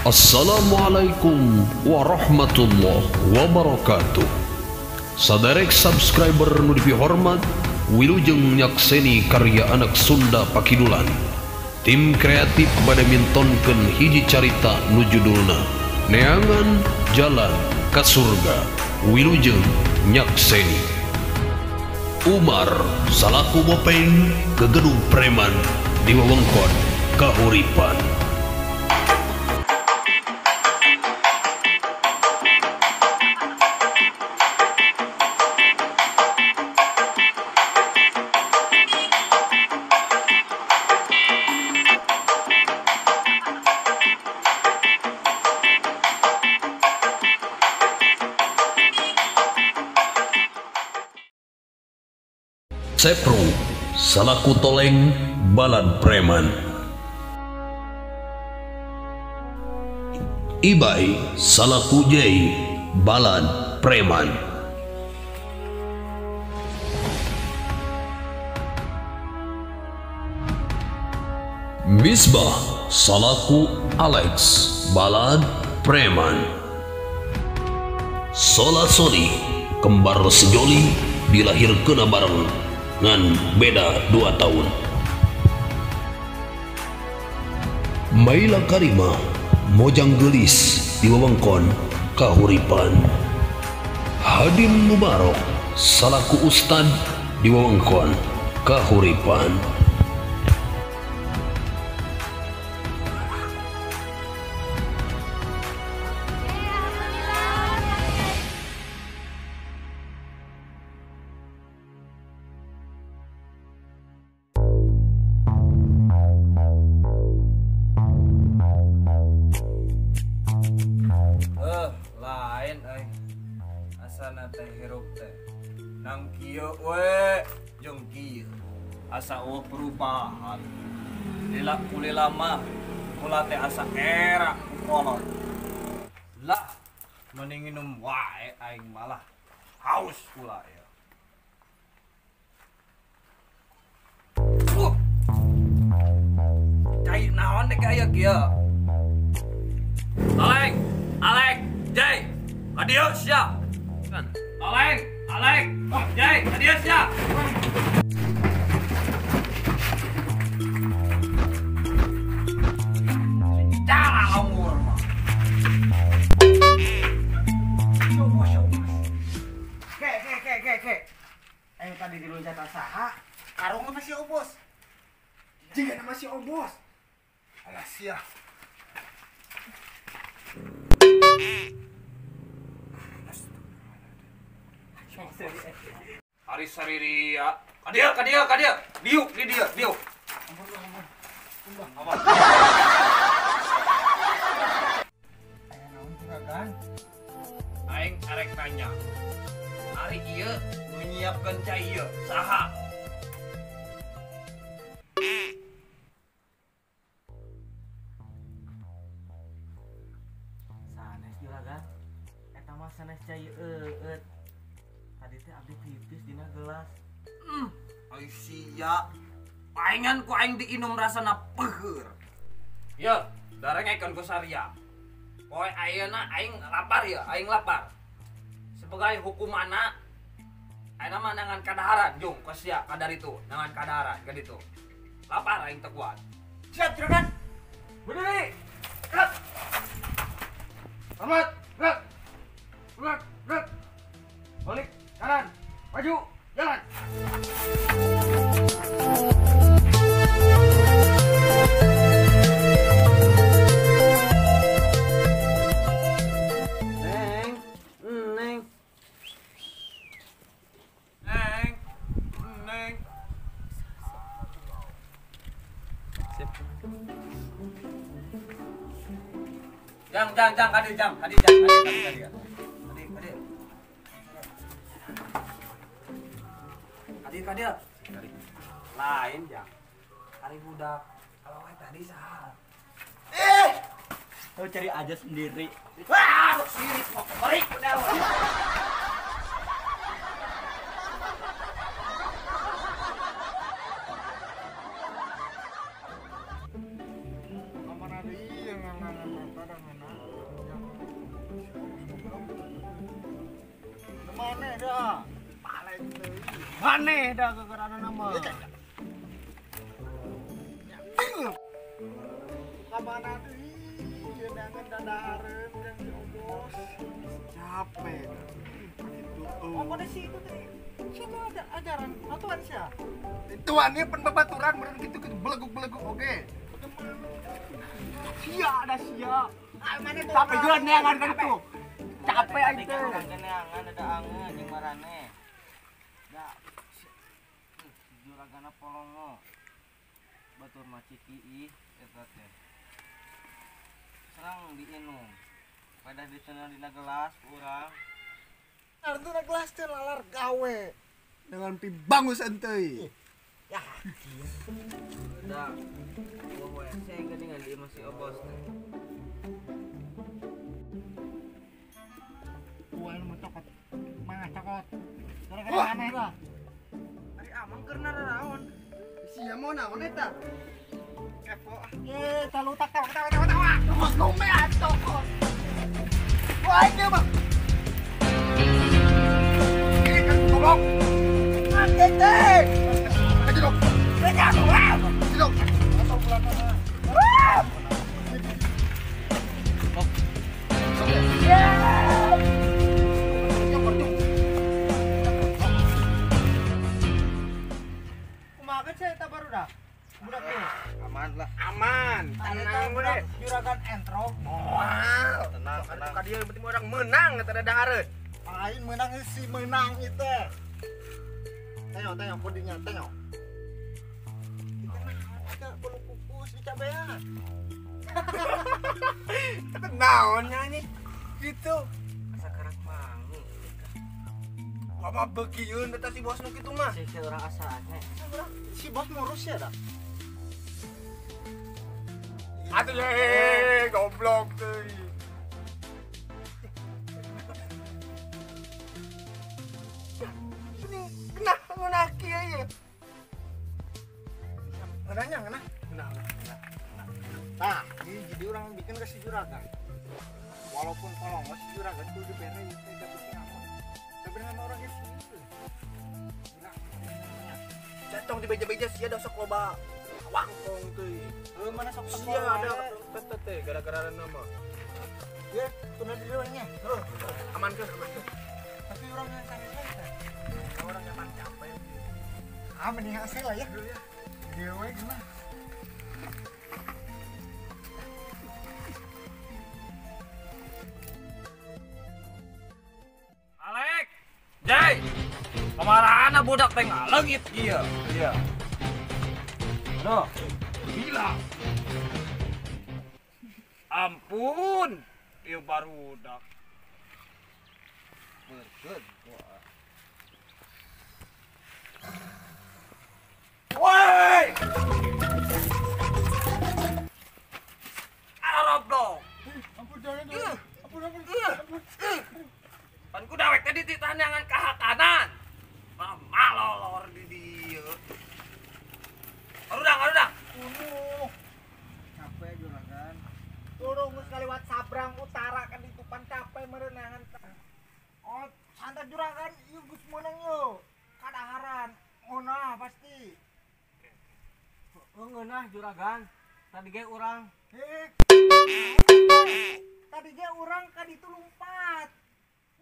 Assalamualaikum warahmatullahi wabarakatuh. Saderek subscriber nu dipihormat, wilujeng nyakseni karya anak Sunda Pakidulan. Tim kreatif bade mintonkeun hiji carita nu judulna Neangan Jalan ka Surga. Wilujeng nyakseni. Umar salaku bopeng gegedug preman di wewengkon Kahuripan. Sepru salaku toleng balad preman. Ibai salaku jei balad preman. Misbah salaku Alex balad preman. Sola Soli kembar sejoli dilahirkeun bareng ngan beda 2 tahun. Maila Karima mojang gelis di wewengkon Kahuripan. Hadim Mubarok salaku ustad di wewengkon Kahuripan. Lain euy asana teh hirup teh nang kieu we jeung kieu asa eueuh perubahan lila kulila mah kula teh asa era ku kolot lah mending minum wae aing malah haus kula ya. Cai naon deh aya kieu. Toleng Alek Jai, adios ya. Toleng, Alek, Jai, adios ya. Cara ngomong mah. Ke. Ayo tadi di loncatan saha, karung masih obos. Jika masih obos. Alah sia. Ari sariria. Ka dieu. Diuk di dieu, diuk. Ampun. Aya naon juragan? Aing arek tanya. Ari ieu nu nyiapkeun cai ieu saha? Sanes juragan. Eta mah sanes cai eueut. Tadi teh abdi pipis dina gelas. Ai sia. Paingan ku aing diinum rasana peuheur. Ye, darengekeun ku saria. Poe ayeuna aing lapar ya, aing lapar. Sebagai hukumanna ayeuna mah nangan kadaharan jung ku sia kadar itu, nangan kadaharan ka ditu. Lapar aing teu kuat. Siap juragan. Berdiri. Gerak. Selamat, gerak. Gerak, gerak. Balik kanan, maju, jalan. Neng, neng. Neng, neng. Sip. Jang, jang, jang, kadi jang, kadi jang, kadi, kadi, kadi. Kadi, kadi. Lain jang. Ari budak. Kalau wae tadi saha? Kau cari aja sendiri. Wah, sirik balik udah. Kamar ada iya ngangan. ada ngena. Mana dah? Paling mana dah kekerana nama. Kamana deui jenangan dadahareun jeung si Obos. Capek. Gitu. Oh, pada situ teh. Situ ada ajaran atuan sia. Tuannya pen babaturan meureun kitu-kitu beleguk-beleguk oge. Sia ada sia. Capek juga neangan kan itu. Capek aing teh. Neangan ada angeun jeung marane. Da. Juragana polongo. Batur mah ciki eta teh. Serang diinum. Pada ditenang dina gelas urang. Artuna gelas teh lalar gawe. Dengan pi bangus enteuy. Ya. Da. Gua WC geuningan di imah si Obos teh. Tuan mau cokot. Mana cokot? Gara-gara aneh lah. Ari amang keur naraon. Sia mau naon eta? Kepo. Eh, talutak tawa tawa tawa tawa. Cokot gome cokot. Wah, ini mah. Ini kan goblok. Mati teh. Ayo dong. Ayo dong. Aman lah. Aman. Tenang budak juragan entrok. Moal. Tenang, tenang. Ka dieu penting orang menang eta dahareun. Lain menang si menang itu. Tengok, tengok pudingnya, tengok. Kita mah bulu kukus di cabean. Eta naon nya gitu. Asa keras mangu. Mama begiun eta si bos nu kitu mah. Si urang asa aneh. Si bos ngurus ya dah. Atuh ye goblok teuy. Ini kena ngeunah kieu ye. Ngeunahnya ngeunah. Ngeunah. Nah, ini jadi orang bikin ke si juragan. Walaupun kolong si juragan kudu dibere ieu teh gabutnya apa. Tapi sama orang geus kieu. Jatong di beja-beja sia da sok loba wangkong teuy. Heuh mana sok sia ada teh teh gara-gara nama. Ya, tuna di luarnya. Heuh, amankeun amankeun. Tapi orang yang cari teh. Orang yang capek. Ah, mending hasil lah ya. Dia we gimana? Alek. Jai. Kamarana budak teh ngaleungit ieu. Iya. Aduh, gila. Ampun, ieu barudak. Berkeun Woi! Aroblok. Ampun jangan. Ampun ampun. Ampun. Pan ku dawek tadi ditanyangan kahakanan. Malolor di dieu. Arudang, arudang. Unuh. Capek juragan. Turun geus kaliwat sabrang utara kan ditupan capek merenangan. Oh, santai juragan ieu geus meunang yo. Kadaharan. Ngeunah pasti. Ngeunah juragan. Tadi ge urang. Tadi ge urang ka ditu lumpat.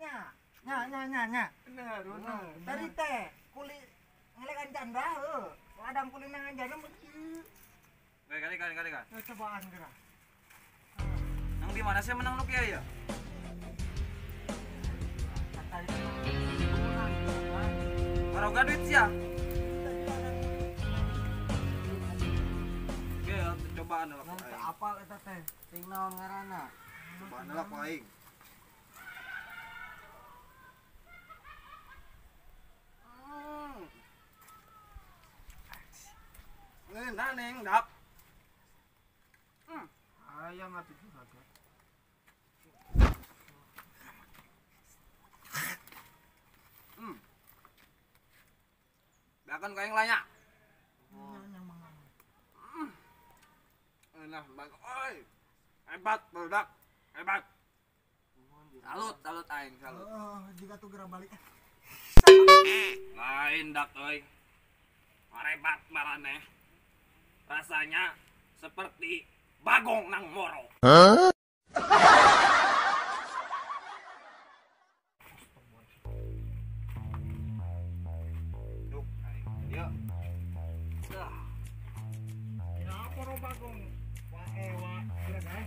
Nya, nya nya nya nya. Bener, bener. Tadi teh kuli ngelekan janda heuh. Ladang kuli nangan janda mah ieu. Kali kali kali kali. Cobaan geura. Nang di mana sih menang nu kieu ya? Baroga duit sia. Oke, cobaan lah ku aing. Apal eta teh? Ting naon ngaranna? Cobaan lah ku aing. Ngeunah neng dap. Ayang atuh juragan. Bahkan kayak lainnya. Nah, bang, oi. Hebat barudak. Hebat. Salut, salut aing, salut. Oh, jika tuh gerak balik. Lain dak euy. Marebat maraneh. Rasanya seperti bagong nang moro. Huh? Duk aing dia. Dah. Kenapa ro bagong? Wa ewa juragan.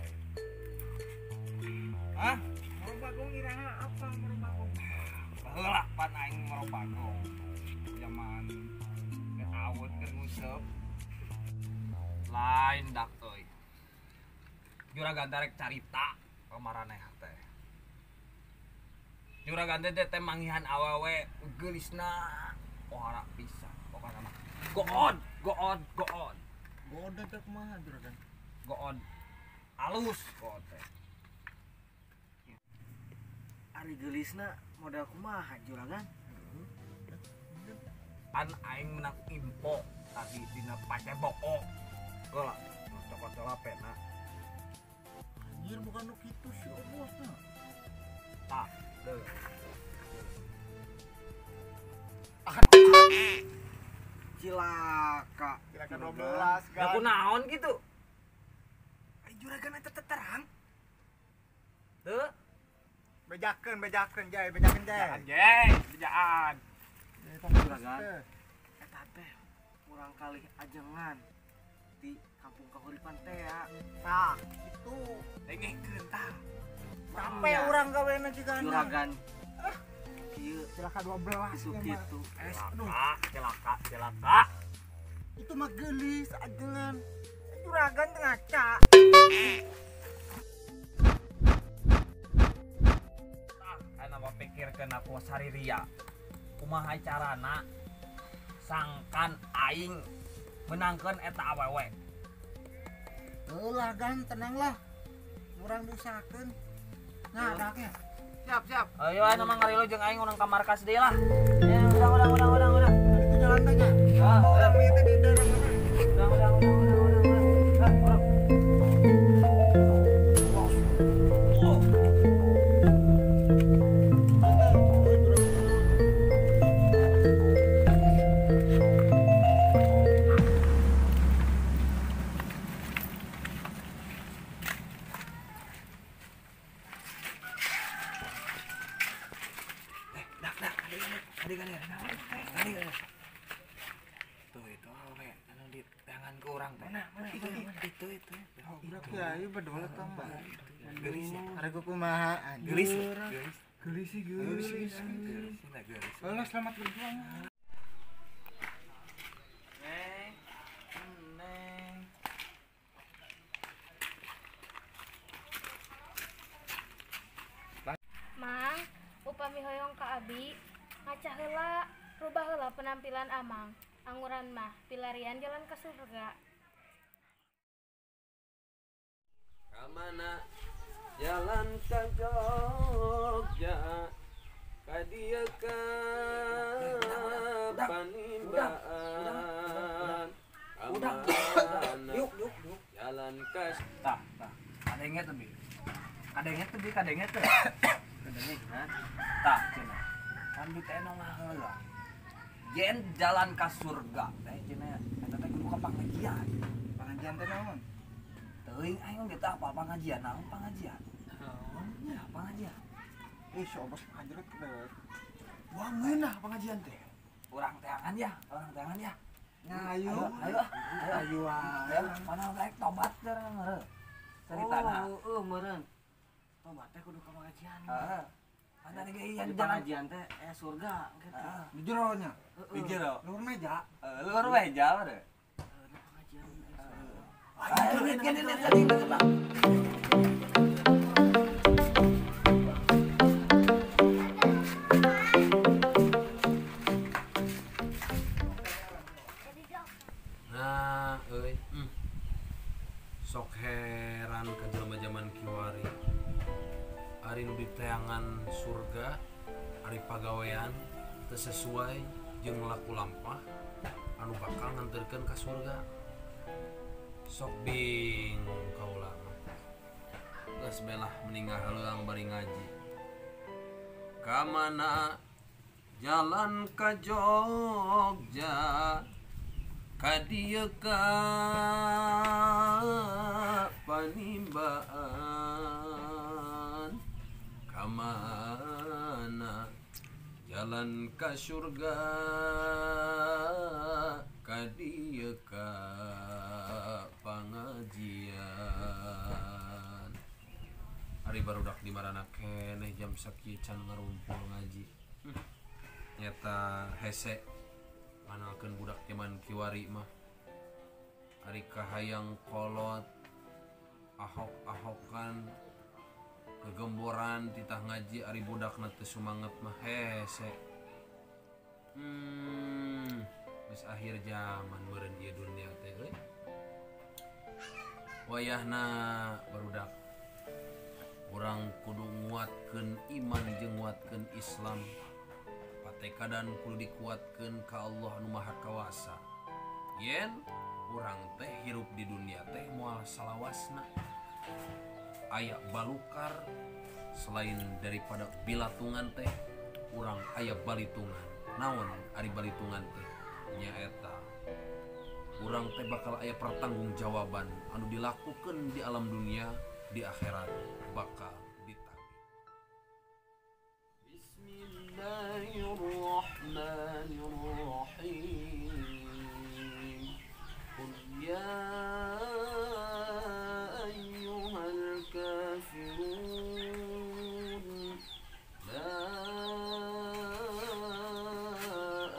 Hah? Moro bagong iraha apa moro bagong? Baheula pan aing moro bagong. Zaman keur awet keur nguseup. Lain dak euy. Juragan rek carita ka maraneh teh. Juragan teh teh manggihan awewe geulisna pohara pisan pokona mah. Goon, goon, goon. Goon teh kumaha juragan? Goon. Alus goon teh. Ari geulisna modal kumaha juragan? Pan aing menang info tadi dina paceboko. Heula, cokot heula pena. Anjir bukan nu kitu sih bosna. Tah, deui. Cilaka. Cilaka 12 kan. Ya kunaon kitu? Ari juragan eta teh terang. Teu. Bejakeun, bejakeun jay, bejakeun jay. Jay, bejaan. Juragan. Eta teh kurang kali ajengan di kampung Kahuripan teh ya. Tah, kitu. Dengekeun tah. Capek urang gawena jigana. Juragan. Kieu cilaka 12 kitu kitu. Cilaka, cilaka, cilaka. Itu mah geulis ajengan. Juragan teh ngaca. Tah, ayeuna mah pikirkeun aku sariria. Kumaha carana sangkan aing menangkeun eta awewe. Heulah gan, tenanglah. Urang diusahakeun. Nah, daknya. Siap, siap. Ayo ayeuna mah ngarilu jeung aing urang ka markas deui lah. Ya, urang urang urang urang. Itu jalan teh nya. Ah, urang ieu teh di daerah mana? Urang urang urang urang urang. Ah, urang. Tuh itu awewe anu di tangan ke urang teh. Mana? Itu. Oh, budak kiai bedolet tambah. Geulis ya. Arek kumaha anjir. Geulis. Geulis. Geulis sih geulis. Geulis, nah geulis. Halo, selamat berjuang. Neng. Neng. Mang, upami hoyong ka abi, ngaca heula, rubah heula penampilan amang. Anguran mah pilarian jalan ke surga. Kamana jalan ka Jogja, ka dieu ka Panimbaan. Kamana jalan ka Tah, tah. Kadenge teh bi. Kadenge teh bi, kadenge teh. Kadenge gimana? Tah, cenah. Pan bi teh heula. Yen jalan ka surga teh cenah eta teh kudu ka pangajian. Pangajian teh naon? Teuing aing ge teh apa pangajian, naon pangajian? Naon nya pangajian? Ih, si obos anjir teh. Wah, ngeunah pangajian teh. Urang teangan ya, urang teangan ya. Nah, ayo. Ayo, ayo. Ayo, mana rek tobat teh ngeureun. Ceritana. Oh, heueuh meureun. Tobat teh kudu ka pangajian. Heeh. Mana ge Di pangajian teh surga gitu. Di jero nya. Di jero. Luhur meja. Luhur meja mah. Di pangajian. Ayo, lihat tadi. Nah, euy. Sok heran ka jelema jaman kiwari. Ari nu diteangan surga, ari pagawean teu sesuai jeung laku lampah anu bakal nganterkeun ka surga. Sok bingung kaula mah. Geus belah meninggal haleuang bari ngaji. Ka mana jalan ka Jogja ka dieu ka Panimbaan. Ka mana jalan ka surga ka dieu ka pangajian. Ari barudak di marana keneh jam sakieu can ngarumpul ngaji. Nyata hese nganalkeun budak jaman kiwari mah. Ari kahayang kolot ahok-ahokan kegemboran titah ngaji ari budakna teu sumanget mah hese. Geus akhir zaman meureun ieu dunia teh euy. Wayahna barudak urang kudu nguatkeun iman jeung nguatkeun Islam. Patekadan kudu dikuatkeun ka Allah anu Maha Kawasa. Yen urang teh hirup di dunia teh moal salawasna. Aya balukar selain daripada bilatungan teh urang aya balitungan. Naon ari balitungan teh? Nyaeta urang teh bakal aya pertanggungjawaban anu dilakukeun di alam dunia, di akhirat bakal ditagih. Bismillahirrahmanirrahim. Qul ya ayyuhal kafirun la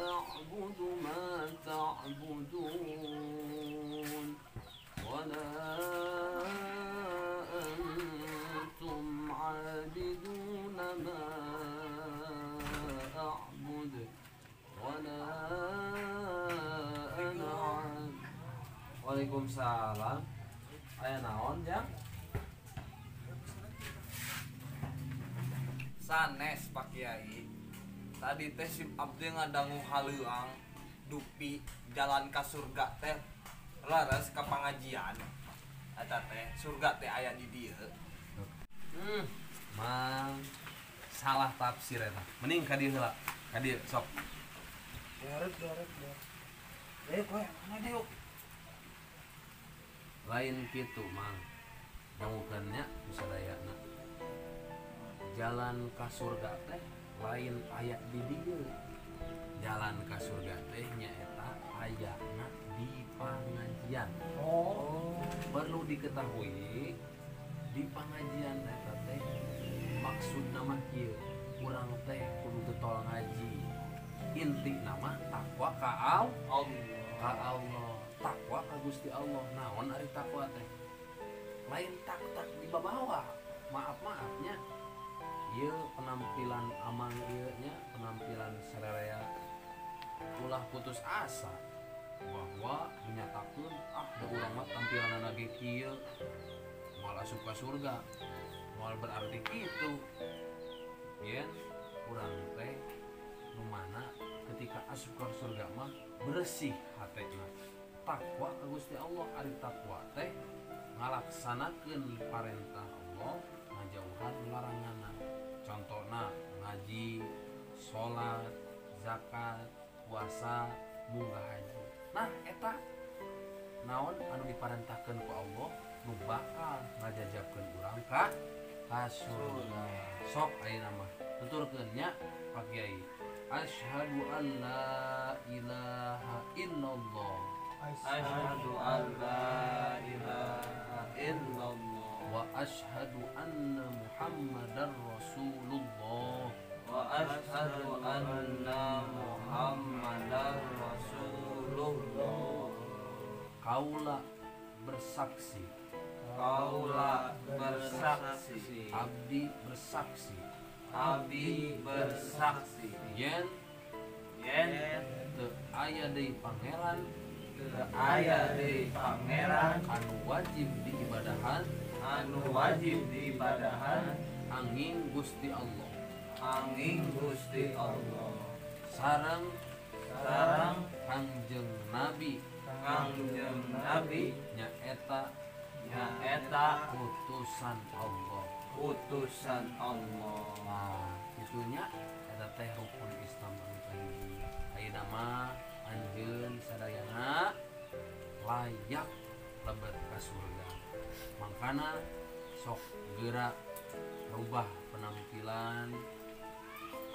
a'budu ma ta'budun wa la عابدون ما أعبد ولا أنا عابد. Waalaikumsalam. Aya naon jang? Sanes Pak Kiai. Tadi teh sim abdi ngadangu haleuang dupi jalan ka surga teh leres ka pangajian. Eta teh surga teh aya di dieu. Mang salah tafsir eta. Mending ka dieu heula. Ka dieu sok. Garut. Kowe mana dieu? Lain kitu, Mang. Dangukeun nya ku sadayana. Jalan ka surga teh lain aya di dieu. Jalan ka surga teh nyaeta ayana di pangajian. Oh. Perlu diketahui di pangajian eta teh maksudna mah kieu, urang teh kudu getol ngaji. Intina mah takwa ka Allah, ka Allah, takwa ka Gusti Allah. Naon ari takwa teh? Lain tak-tak dibabawa. Maaf-maafnya ieu penampilan amang ieu nya, penampilan sararea ulah putus asa bahwa menyatakeun ah da urang mah tampilanna ge kieu moal asup ka surga. Moal berarti kitu. Yen urang teh nu mana ketika asup ka surga mah bersih hatena. Takwa ka Gusti Allah. Ari takwa teh ngalaksanakeun parentah Allah, ngajauhan laranganna. Contohna ngaji, salat, zakat, puasa, munggah haji. Nah eta naon anu diparentahkeun ku Allah nu bakal ngajajabkeun urang ka surga. Sok ayeuna mah tuturkeun nya Pak Kiai. Asyhadu an la ilaha illallah. Asyhadu an la ilaha illallah wa asyhadu anna Muhammadar Rasulullah. Wa asyhadu anna Muhammadar Rasulullah. Kaula bersaksi. Kaula bersaksi. Abdi bersaksi. Abdi bersaksi. Yen yen teu aya deui pangeran, teu aya deui pangeran anu wajib diibadahan, anu wajib diibadahan angin Gusti Allah, angin Gusti Allah. Sareng sareng Kangjeng Nabi, Kangjeng Nabi nyaeta nyaeta utusan Utusan Allah. Utusan Allah. Nah, kitu nya eta teh rukun Islam anu kahiji. Ayeuna mah anjeun sadayana layak lebet ka surga. Mangkana sok geura rubah penampilan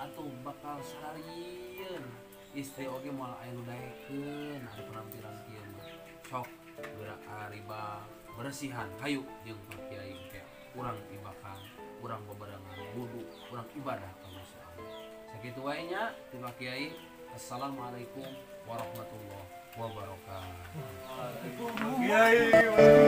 atau bakal sararieun. Istri oge moal aya nu daekeun ari penampilan kieu mah. Sok geura ariba bersihan hayu jeung Pak Kiai ke urang ibakan, urang bebarengan wudu, urang ibadah ka Gusti Allah. Sakitu wae nya ti Pak Kiai. Assalamualaikum warahmatullahi wabarakatuh. Kiai.